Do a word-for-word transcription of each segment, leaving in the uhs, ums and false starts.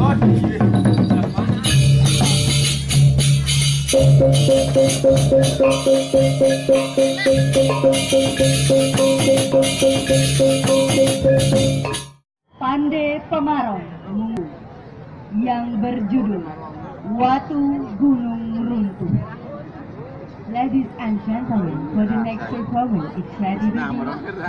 Pande Pemaron Munggu yang berjudul Watu Gunung Runtuh. Ladies and gentlemen, for the next performance, it's ready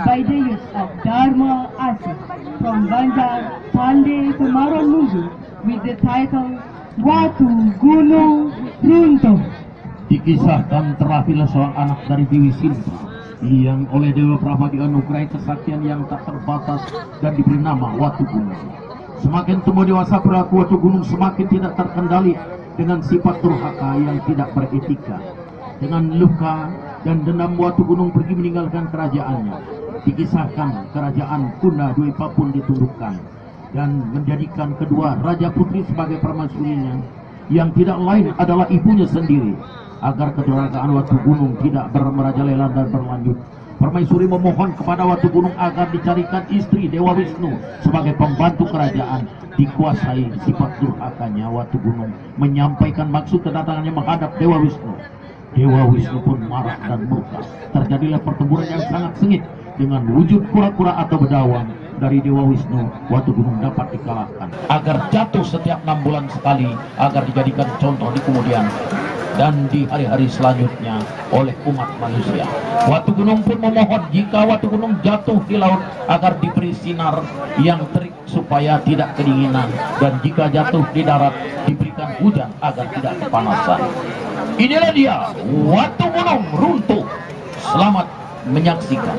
by the youth of Dharma Asih from Banjar Pande Pemaron Munggu with the title Watu Gunung Runtuh. Dikisahkan, terakhirlah seorang anak dari Dewi Sinta yang oleh Dewa Brahma dianugerahi kesaktian yang tak terbatas dan diberi nama Watu Gunung. Semakin tumbuh dewasa, perilaku Watu Gunung semakin tidak terkendali dengan sifat durhaka yang tidak beretika. Dengan luka dan dendam, Watu Gunung pergi meninggalkan kerajaannya. Dikisahkan, kerajaan Kunda Dwipa pun ditundukkan dan menjadikan kedua raja putri sebagai permaisurinya, yang tidak lain adalah ibunya sendiri, agar kedurhakaan Watu Gunung tidak ber-, merajalela dan berlanjut. Permaisuri memohon kepada Watu Gunung agar dicarikan istri Dewa Wisnu sebagai pembantu kerajaan. Dikuasai sifat durhakanya, Watu Gunung menyampaikan maksud kedatangannya menghadap Dewa Wisnu. Dewa Wisnu pun marah dan murka. Terjadilah pertempuran yang sangat sengit. Dengan wujud kura-kura atau bedawang dari Dewa Wisnu, Watu Gunung dapat dikalahkan. Agar jatuh setiap enam bulan sekali, agar dijadikan contoh di kemudian dan di hari-hari selanjutnya oleh umat manusia. Watu Gunung pun memohon, jika Watu Gunung jatuh di laut, agar diberi sinar yang terik supaya tidak kedinginan, dan jika jatuh di darat, diberikan hujan agar tidak kepanasan. Inilah dia, Watu Gunung Runtuh. Selamat menyaksikan.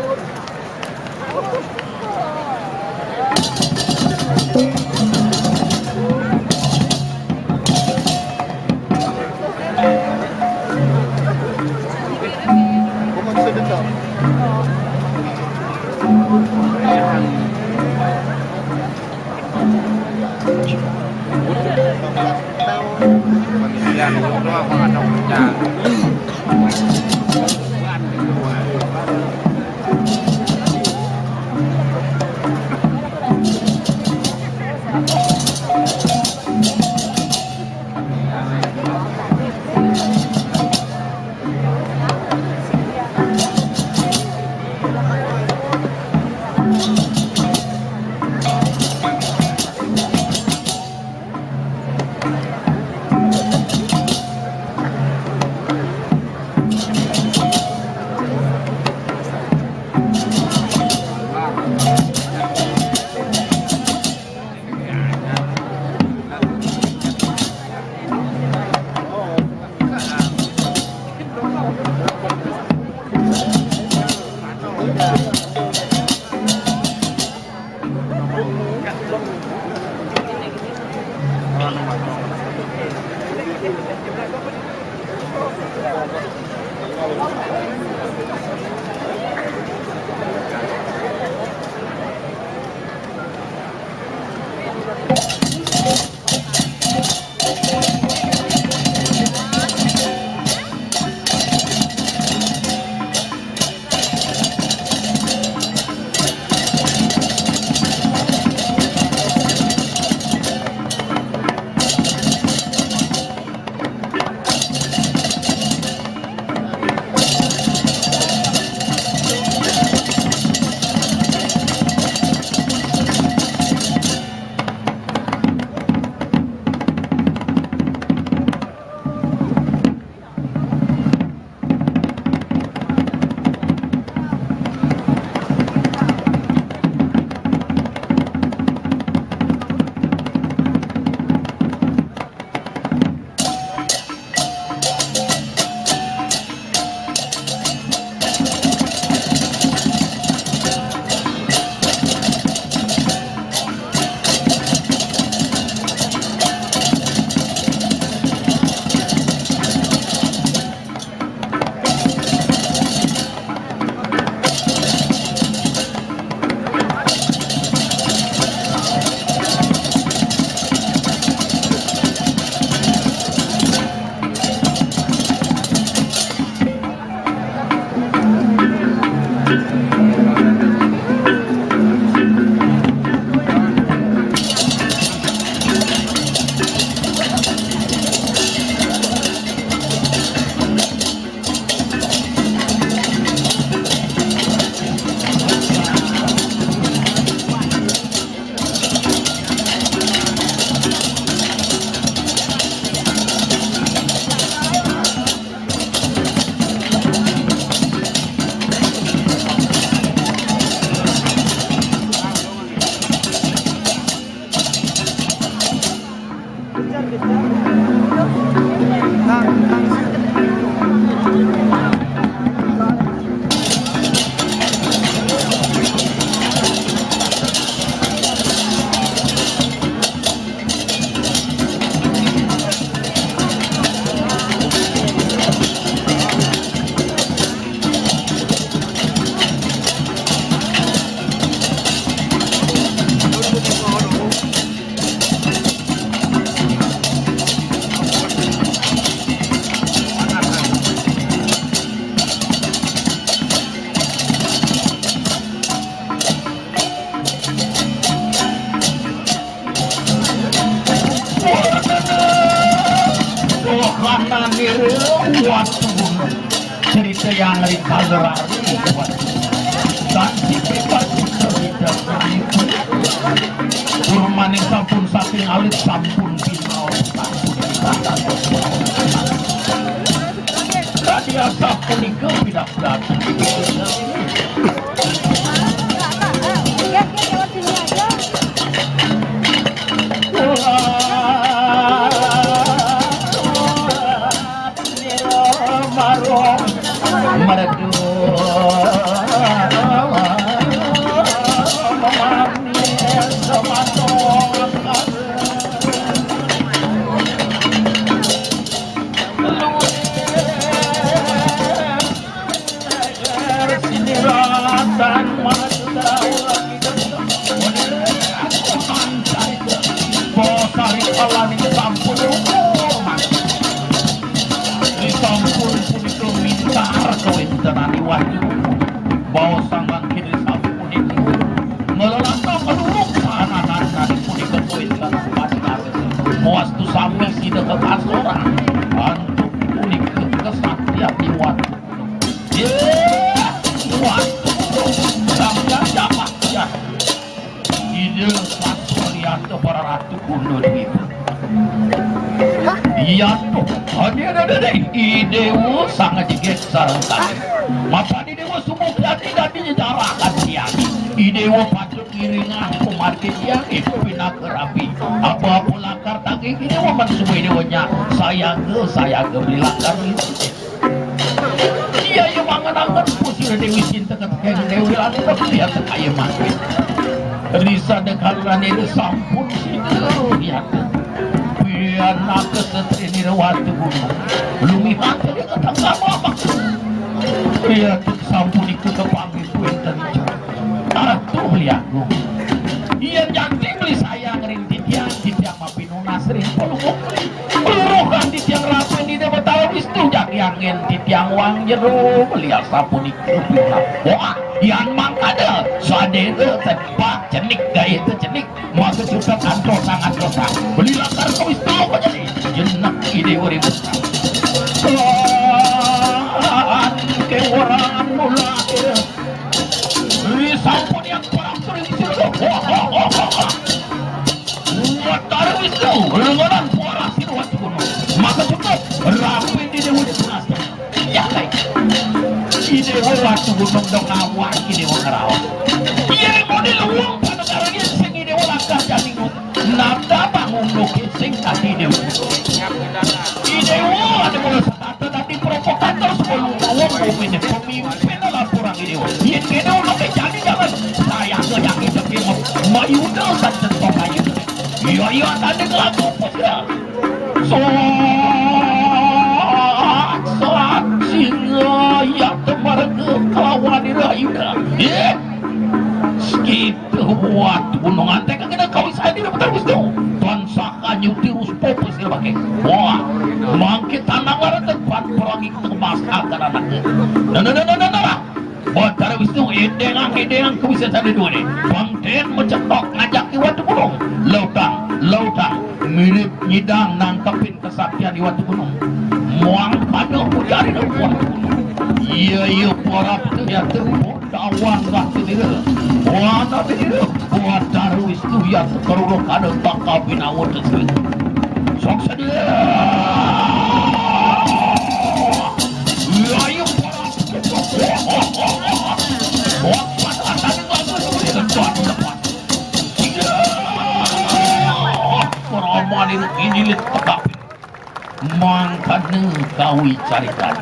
Wah, kanan nire, waduh. Cerita yang ringkas lari, waduh. Dan si Pepas cerita itu. Purmane sampun saking alit, sampun pinal, sampun pinal. Tadi asap punika pidak-pidak. Sampun punika mintar kawéntenan Iwatu. Baos Sang Bangkit sapunika. Ngelelana penulung saha-saha punika kawéntenan Bathara. Mawastu sami sida kekasoran. Antuk punika kesaktian Iwatu. Yéh, Iwatu. Sampeyan jamak ya. Ida Sasuriyata para ratu guna duwita. Iya tuh, adi ada dadi. Idewa sangat jegek sareng kami. Mapadi Dewa sumuh ati dadi nyejarahan tiang. Idewa patut ngiringang pemati tiang, iku pinaka rabi. Apa-apa lakar tagih Idewa, men sumuh Idewa nyak sayaga, sayaga beli lakar ngiring. Iya, iya, mangen-angen pusira Dewi Sinta ketekeng Dewi Lanita melihat kaya mati. Risa dekalane sampun sida lihat. Pianak kesetri nira watu gunung. Lumihat dia ketengah babak. Iya, sampun ikut kepanggil kuwi tentu. Atuh liaku. Iya, janti beli sayang ring titiang, titiang mapi nunas ring pelungguh. Luruhan titiang rapin Ida Batara Wisnu jagi angin titiang wang jero belial sapunika pinap. Wah, yan mangkada sadera tepak cenik gaé teh cenik maka cutet antos sangat dosa. Beli lakar ka Wisnu apa jadi jenek Ida urip. Lan kewaran mulak. Ri sampun yang perang sering sirga. Wah, wah, wah, wah, wah. Watara Wisnu, lenganan puara sira watu gunung. Maka cukup, rapi di Dewa Dipunas. Ya, baik. Di Dewa watu gunung dong ngawak, di Dewa ngerawa. Iya, model uang pada karya sing di Dewa lakar jani ngut. Nada bangun lukis sing tadi Dewa. Di Dewa ada bola Tetapi provokator sebelum ngomong ini pemimpin adalah kurang ini. Yen kene udah jadi jangan saya aja yang itu mau mayuda dan tentu kayu. Iya iya tadi lagu pecah. Soak soak singa ya temarga kelawan ira ira. Eh, skip. Wah, gunung antek kena kau saya tidak betul betul. Tuan saka nyuti ruspo sira pakai. Wah, mangke tanang lara tempat perang itu mas akan anaknya. Nah, nah, nah, nah, nah, nah. Batara Wisnu edengang edengang ke bisa tadi dua ni. Bangten mencetok ngajak iwat gunung. Lautang, lautang. Mirip nyidang nangkepin kesaktian iwat gunung. Muang pada ujar iwat gunung. Iya iya parap tu ya tu. Dawang lah tinira. Wana tinira. Buat daru istu yang teruruk ada bakal binawa tersebut. Sok sedia. Layu parang. Buat pada tadi bagus boleh lepas lepas. Iya. Parang Paling ini letak mangkane kawi carikan.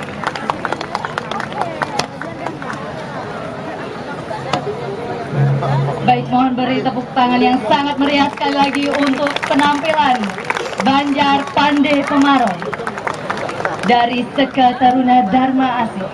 Baik, mohon beri tepuk tangan yang sangat meriah sekali lagi untuk penampilan Banjar Pande Pemaro dari Seka Taruna Dharma Asih.